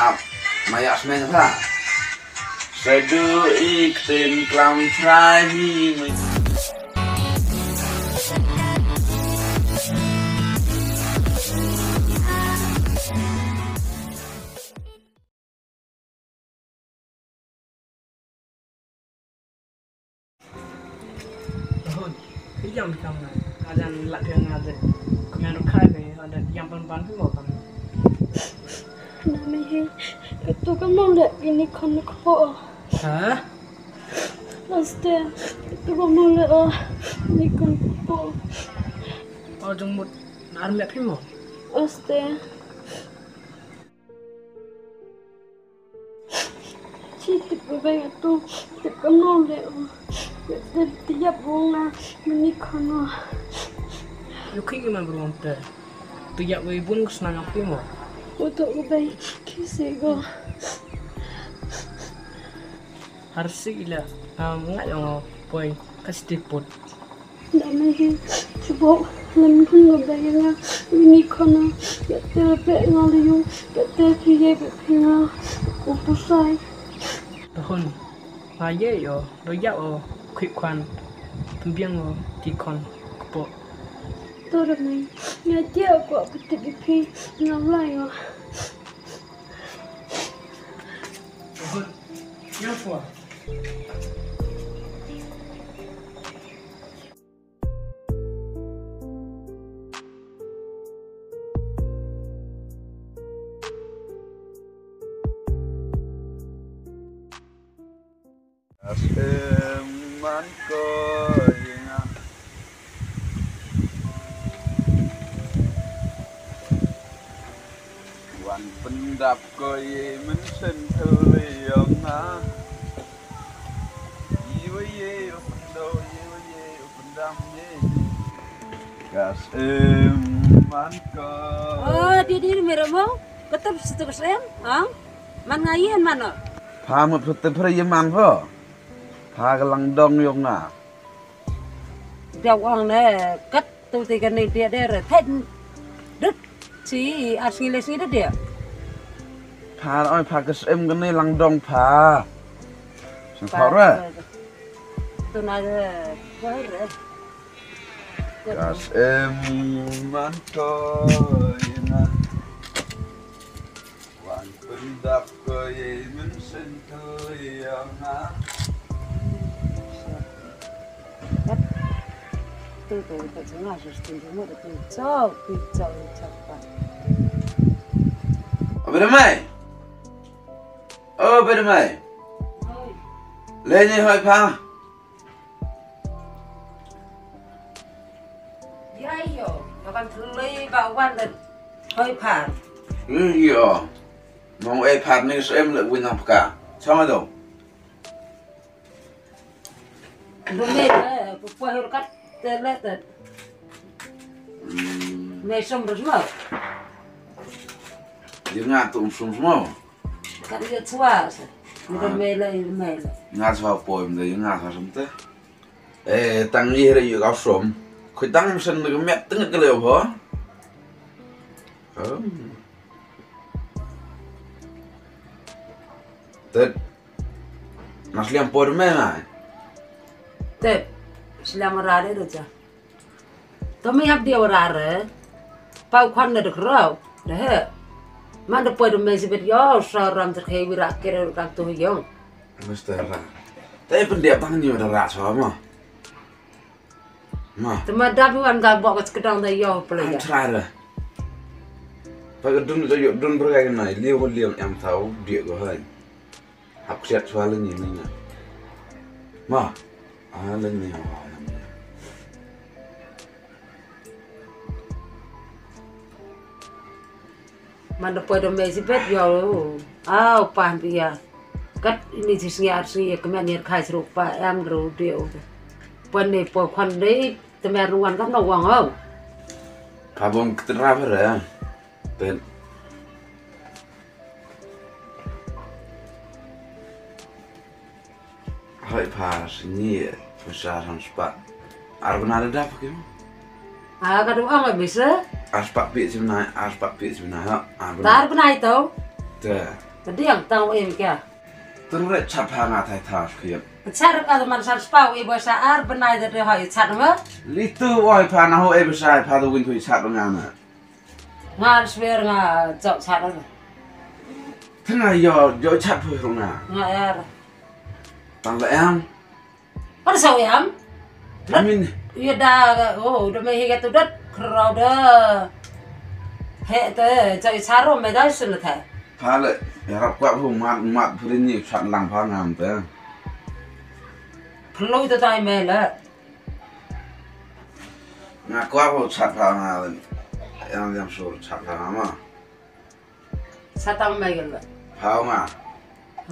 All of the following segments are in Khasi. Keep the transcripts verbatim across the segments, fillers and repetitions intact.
Ap, ma ïa smen pha. Sa du i ktien klam Trai hi. Hon, phi ïam phi kam na. Nga jan lak ïa nga de. Kmen ruh kai phi, hon de ïam pan pan phi mo kam. Na me hi, katu kam nong de ini khon ko po. Ha? Aste, katu kam nong de o, ini khon ko po. O jong mut, nar me phi mo. Aste. Chi tip ba bai atu tip kam no le o. Tip tip yap bung na mini khano. Yu khik man bru te. Tu yap wi bun kusna ngap pi mo. Uto ba bai kisi go. Har si ila, um, ngai ong poi kasti put. Da me hi, chubok, lam hun nga ba ïa nga, ini khana, ïa te pe nga le yu, ïa te phi ye pe phi nga, u pusai. Hun, nga ye yo, do ya o, khik khwan, pembiang o, ti khon, kepo. To da me, nga ye ko, putip phi, nga lai o. Hun, ya po. As em man ko ïa nga. Wan pyndap ko ïa mynsiem thylliang nga. Ïa wa ïa u pyndap, ïa wa ïa u pyndap ïa. Kas em man ko. Oh, di di me remo. Katap situ kas em, ha? Man nga ïa man o. Pha mut pha tip pha ïa man pha. Pha ka lang dong ïong nga. Dia ong ne kat tu ti kane dia dia re. Thai dut si ar sngi le sngi dia. Pha oi pha ka sem kane lang dong pha. Sing pha re. Tu na re. Pha re. Ka sem man to ina. Wan pyndap ko ïa i mynsiem thylliang nga. Tu tu tu tu nga sa stin tu mo tu tu. Chau, tu chau, chau pa. Oi Bede Mei. Oi Bede Mei. Oi. Lei ni hoi pha. Ïa ïo, ka ban thlei ba wan da hoi phar. Ïa. Mong ei phar ni sem le win nang pka. Chong ado. Ndo me le, pu pu hor kat te le te. Hmm. Me som ros mo. Ïa nga tu som mo. Kan ïa chwa sa. Ndo me le, ndo me le. Nga chwa poi mde, ïa nga chwa som te. Eh, tang ïa re ïa ka som. Khoi tang sen de met teng ka le ho. Tet. Mas liam por me ngai. Tet. Sliam rare do ja. To me hap dia rare. Pau khan de kro. De he. Man de poi de me sibet yo so ram ter khei wira kere ram tu yong. Mister Ra. Te pyndep tang nyu da ra so ma. Ma. Te ma dap wan ka bok ka kedang da yo pele ya. Tra da. Pa ka dun da yo dun bergai na liu liu em tau dia ko hai. Hap siat sual ni ni na. Ma. Ah, le ni. Man da poi da me sibet yo. Au pan pia. Kat ini ji sngi ar sngi ya kemen ya khai sru pa em ru de o. Pon ne po khon de te mer wan kam no wang o. Ka bom ketra re. Pen. Hoi pha sngi pisa san spah. Ar bnai da dap kim? Ah, ka dum ang bisa. Ar spah pi sibnai, ar spah pi sibnai ha. Ar bnai. Tar bnai tau. Te. Te diang tang u im kia. Tun re chat pha nga thai tha khiet. Chat ka man san spa u i ba sa ar benai de de hoi chat ma. Li tu oi pha na ho e ba sa pha tu win tu chat nga na. Nga swer nga chok chat. Tena yo yo chat phu nga. Nga er. Tang le em. Kan sa em. Amin. Yo da o da me hi ga tu dot krau da. He te chai saro me da sun the. Pha le ya rap kwa phu mat mat phu ni chat lang pha ngam te. Phloi te tai me le. Nga kwah ba u chat pha nga. Yang yang sur chat pha nga ma. Chat tang me gel. Pha nga.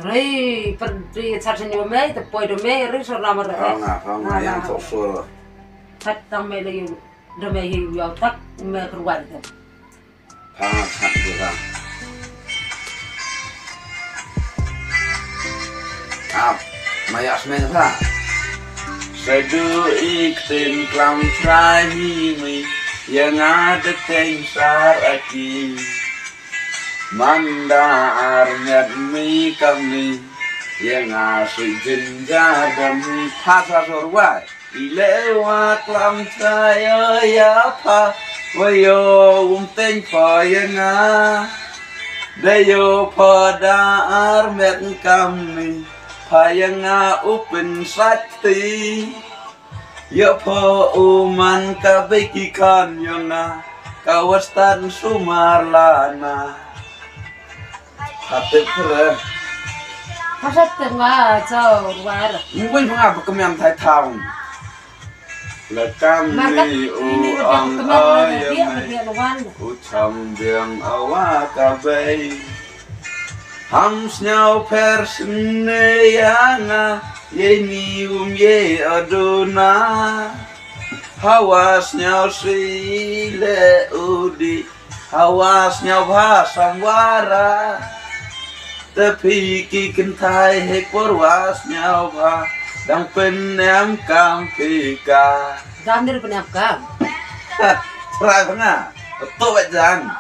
Rei per di chat sini me te poi do me rei sur nama re. Pha nga pha nga yang tok sur. Chat tang me le yu do me hi yu tak me kerwai te. Pha nga chat tu ka. Ap, maya smen pha. Sa du ik tin klam trai hi mi, ya nga de teng sar aki. Manda ar met mi kam ni, ya nga sui jin ja dam hi. Pha sa sor wai. Ile wa klam cha yo ya pha wa yo um teng pha ya nga. De yo pha da ar met kam ni pha ya nga u pyn sat ti. Yo pha u man ka be ki kan ya nga ka wa stan sumar la na. Khatip pura. Khatip nga chau ruar. Ngui nga ba kemiam thai thau. La kam ni u ang ai mai. U cham biang awa ka bei. Ham sniaw pher sne ya nga ye ni um ye aduna. Hawa sniaw si le udi. Hawa sniaw bha samwara. Te phi ki kynthai hek por wa sniaw bha. Dang pynem kam phi ka. Dam dir pynem kam. Trai bha nga. To wet jan.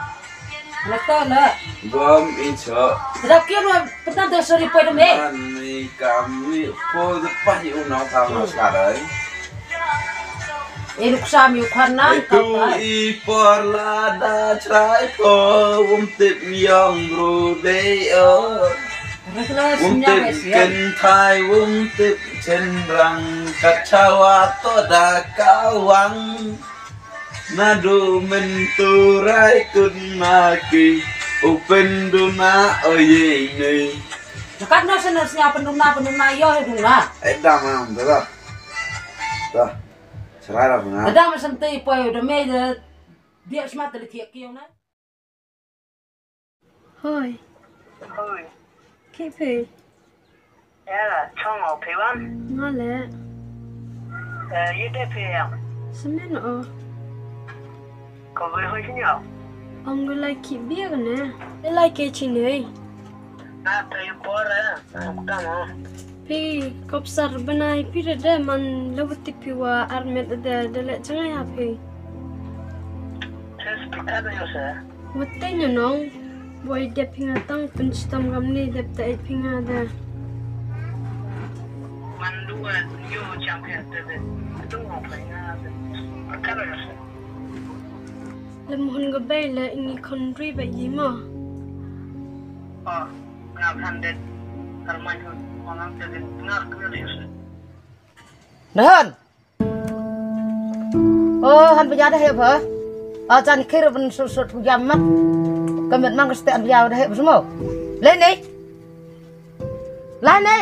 Leto le. Gom in cho. Dap kian wa pynem to sori poi dam e. Man mi kam mi po de pa hi unau kam sa dai. E nuksa mi u khwan nam. Tu i por la da chrai ko um tip yong bru de o. Um tip ken thai um tip chen rang ka chawa to da ka wang. Na du men tu rai kun ma ki u pen du na o ye ne. Nakat na sen na snya pen du na pen du na yo he du na. Ai da ma da. Da. Chrai la puna. Ada ma senti poi da me da dia smat da thiak kiau na. Hoi. Hoi. Ki phi. Ela chong o phi wan. Nga le. Eh, ye de phi yang. Semen o. Ko wi hoi sini o. Ong wi lai ki bia ne. Lai ke chini. Na te por eh. Phi kop sar bnai phi de de man lewati phi wa armet de de le changai ha phi. Ses pika de yo se. Wate nyo nong. Boy dep phi nga tang pun stam gam ni dep ta et phi nga de. Man dua nyo chang phi de de. Tu mo phi nga de. Pika de yo se. Lem hun ga bei le ini khon ri ba yi mo. Ah. Dahan. Oh, han bia da hep ha. Ah, chan khir ban sut sut hu jam mat. Kamet mang kaste an bia da hep semua. Lai ni. Lai ni.